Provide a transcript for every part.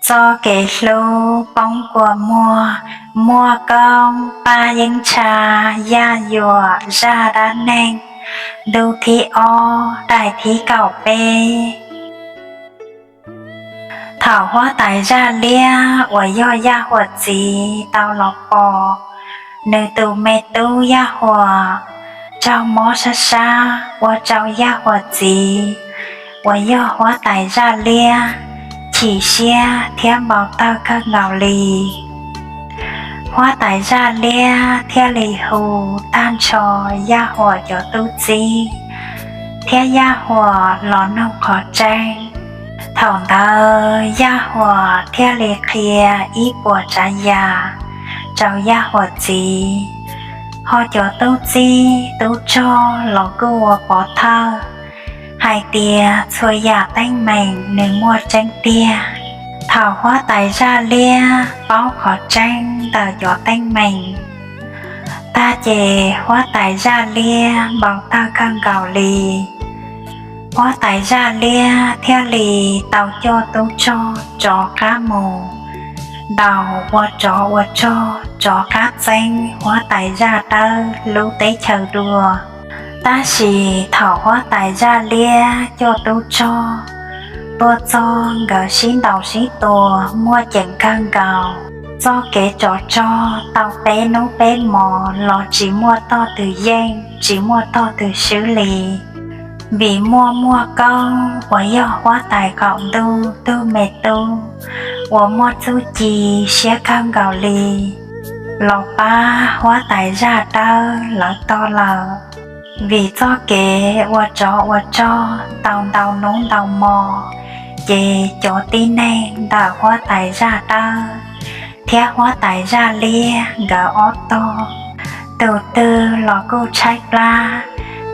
Txoj kev hlub poob kua muag, muaj koob paj yeeb ntsha, yaj yuam zaj dab neeg, ntu thib ob daim thib kaum peb. Thaum huab tais zaj liab uas yog Yaj Huam txiv tau los pom nws tus me tub Yaj Huam raug mob sab sab ua rau Yaj Huam txiv uas yog huab tais zaj liab chim siab thiab npau taws kawg nkaus li. Huab tais zaj liab thiaj li hu tag nrho Yaj Huam cov tub txib thiab Yaj Huam los nug qhov tseeb. Thaum ntawd Yaj Huam thiaj li qhia ib puas tsav yam rau Yaj Huam txiv, ho cov tub txib tub rog los kuj ua pov thawj hais tias txhua yam teeb meem nws muaj tseeb tiag. Thaum huab tais zaj liab paub qhov tseeb ntawm cov teeb meem tag ces huab tais zaj liab npau taws kawg nkaus li. Huab tais zaj liab thiaj li tau coj tub rog rov qab mus ntaus ua tsov ua rog rov qab txeeb huab tais zaj dawb lub teb chaws dua. Tab sis thaum huab tais zaj liab coj tub rog tuaj txog, nkawd sib ntaus sib tua muaj ceem kawg nkaus. Txoj kev tsov rog tau peb hnub peb hmos los tsis muaj tog twg yeej tsis muaj tog twg swb li, vim muaj Muaj Koob uas yog huab tais qaum ntuj tug me tub uas muaj txuj ci siab kawg nkaus li los pab huab tais zaj dawb lawv tog lawm. Vim txoj kev ua tsov ua rog tau ntau hnub ntau hmo, ces cov tib neeg ntawm huab tais zaj dawb thiab huab tais zaj liab nkawd ob tog, tus twg los kuj tshaib plab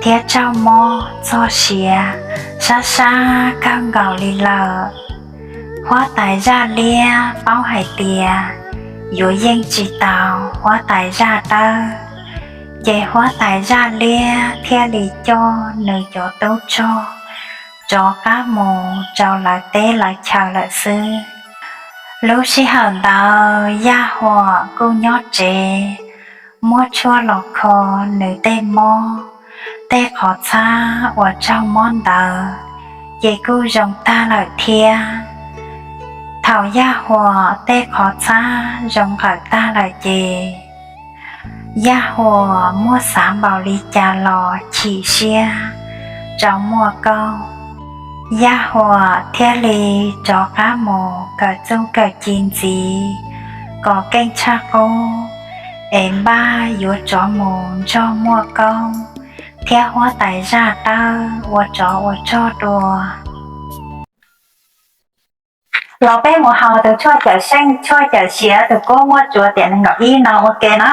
thiab raug mob txog siav sab sab kawg nkaus li lawm. Huab tais zaj liab paub hais tias yuav yeej tsis tau huab tais zaj dawb, ces huab tais zaj liab thiaj li coj nws cov tub rog rov qab mus rau lawv teb lawv chaw lawm xwb. Lub sij hawm ntawd Yaj Huam kuj nyob tsev, muab tshuaj los kho nws tej mob, tej qhov txhab uas raug mob ntawd ces kuj zoo tag lawm thiab. Thaum Yaj Huam tej qhov txhab zoo nqawm tag lawm ces Yaj Huam muaj xav npaum li cas los chim siab rau Muaj Koob. Yaj Huam thiaj li rov qab mus kawm txuj kawm ci ntxiv kom keej tshaj qub, es npaj yuav rov mus nrog Muaj Koob thiab huab tais zaj dawb ua tsov ua rog dua. Los peb mus haus tus tshuaj cawm seej tshuaj cawm siav tus kuab muaj tsuas tiam nees nkaum ib no ua ke na.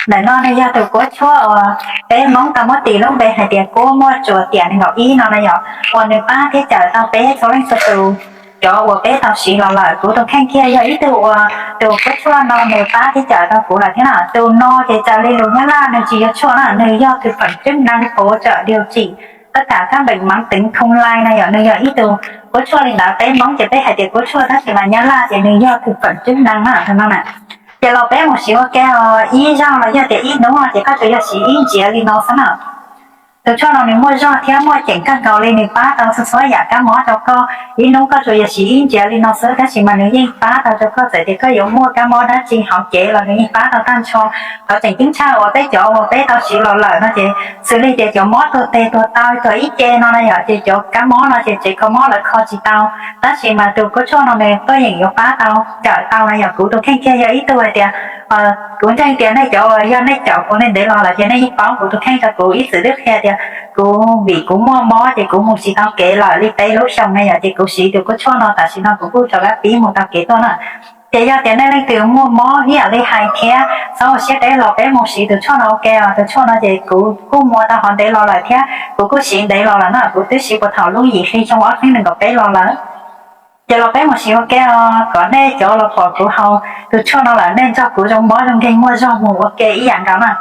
Ntawm no nws yog tus kuab tshuaj uas peb Hmoob tau muab tis lub npe hais tias kuab muaj tsuas tiam nees nkaum ib no na yom, uas nws pab thiab cawm tau peb txhua leej txhua tus. Cov uas peb tau siv los lawm, kuv tus kheej kiag yog ib tug uas tus kuab tshuaj no nws pab thiab cawm tau kuv lawm thiab na. Tus no ces raws li lus Nyab Laj nws tsis yog tshuaj na, nws yog thực phẩm chức năng hỗ trợ điều trị tất cả các bệnh mãn tính không lây na yom, nws yog ib tug kuab tshuaj li ntawd. Peb Hmoob ces peb hais tias kuab tshuaj tab sis mas Nyab Laj ces nws yog thực phẩm chức năng na no na. Ces los peb mus siv ua ke os, ib zaug los yog tias ib hnub ces koj tsuas yog siv ib ntsiav li no xwb na. Tus tshuaj no nws muaj zog thiab muaj ceem kawg nkaus li, nws pab tau txhua txhua yam kab mob rau koj. Ib hnub koj tsuas yog siv ib ntsiav li no xwb tab sis mas nws yeej pab tau rau koj, txawm tias koj yuav muaj kab mob dab tsi hauv cev los nws yeej pab tau tag nrho. Qhov tseem ceeb tshaj uas peb cov uas peb tau siv los lawm no ces xws li tias cov mob tuag tes tuag taw tuag ib ce no na yom, ces cov kab mob no ces tsev kho mob lawv kho tsis tau, tab sis mas tus kuab tshuaj no nws tuaj yeem yuav pab tau cawm tau na yom. Kuv tus kheej kiag yog ib tug hais tias kuv ntseeg tias nej cov uas yog nej cawm kuv nej ntev los lawm ces nej yeej paub kuv tus kheej rau kuv ib txwm twb qhia tias kuv vim kuv muaj mob ces kuv mus tsis tau kev lawm li peb lub xyoo na yom, ces kuv siv tus kuab tshuaj no tam sim no kuv kuj rov qab pib mus tau kev tuaj na. Ces yog tias nej leej twg muaj mob ib yam li hais thiab txhob ua siab deb los peb mus siv tus tshuaj no ua ke os. Tus tshuaj no ces kuv kuj muaj tau qhov ntev los lawm thiab kuv kuj siv ntev los lawm na, kuv twb siv puas thaum lub yim hli xyoo ob txhiab nees nkaum peb los lawm. Ces los peb mus siv ua ke os, kom nej cov los pom kuv haus tus tshuaj no lawm nej nrog kuv zoo mob zoo nkeeg muaj zog mus ua ke ib yam nkaus na.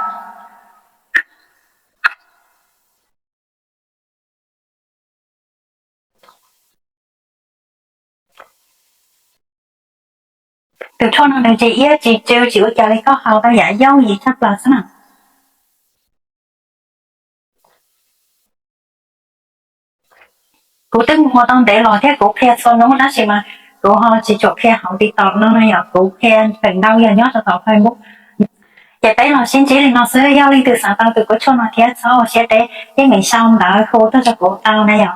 Tus tshuaj no nws tsis iab tsis tsw tsis ua cas li, koj haus tau yam yooj yim tshaj plaws xwb na. Kuv twb mus tau ntev los thiab kuv qhia txhua hnub tab sis mas kuv ho tsis tshua qhia hauv TikTok no no yom, kuv qhia feem ntau yog nyob rau tom Facebook. Ces peb los sib ntsib li no xwb, yog leej twg xav tau tus kub tshuaj no thiab txhob ua siab deb, yeej meem sau ntawv hu tuaj rau kuv tau na yom.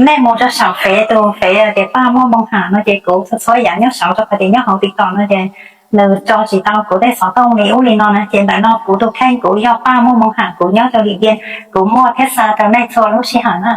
Nej mus rau saum fev, tus fev tias Paj Muaj Moo Ham no ces kuv txhua txhua yam nyob saud rau qhov tias nyob hauv TikTok no ces nws tso tsis tau kuv tej xov tooj li ub li no na, ces ntawm no kuv tus kheej kuv yog Paj Muaj Moo Ham, kuv nyob rau Lim Diam, kuv muaj thiab xa rau nej txhua lub sij hawm na.